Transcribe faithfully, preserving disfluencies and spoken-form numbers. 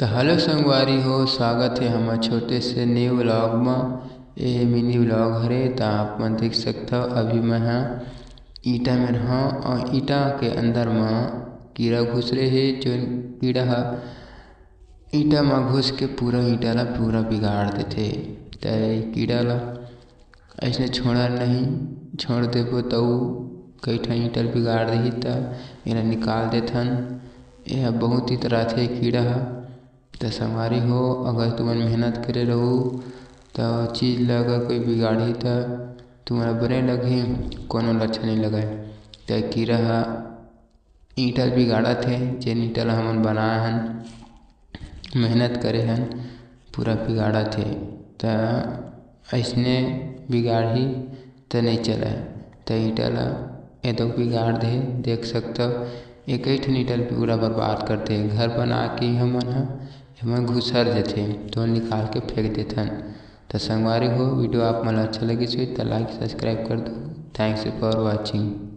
त हेलो संगवारी हो, स्वागत हे हमर छोटे से न्यू व्लॉग म। ए मिनी व्लॉग हरे, त आप मन देख सकथव, अभी मैं ह ईंटा में रहंव और ईंटा के अंदर म कीड़ा घुसरे हे, जो कीड़ा ह ईंटा म घुस के पूरा ईंटा ला पूरा बिगाड़ देथे। त ए कीड़ा ला अइसने छोड़न नहीं, छोड़ देबो त ऊ कई ठन ईंटा ल बिगाड़ देही, त एला निकाल देथन। एहा बहुत ही तरह थे कीड़ा ह। त संगवारी हो, अगर तुमन मेहनत करे रहू, त चीज ल अगर कोई बिगाड़ही, त तुमन ल बने लगही, कोनो ल अच्छा नहीं लगय। त कीड़ा ह ईंटा बिगाड़त हे, जेन ईंटा ल हमन बनाए हन, मेहनत करे हन, पूरा बिगाड़त हे। त अइसने बिगाड़ही त नइ चलय। त ईंटा ल एदो बिगाड़ दे, देख सकथव, एकई ठन ईंटा ल पूरा बर्बाद कर दे। घर बना के हमन ह एमा घुसर जथे, तो निकाल के फेंक देथन। त संगवारी हो, वीडियो आप मन ल अच्छा लगिस होही त like, subscribe कर दो। Thanks for watching।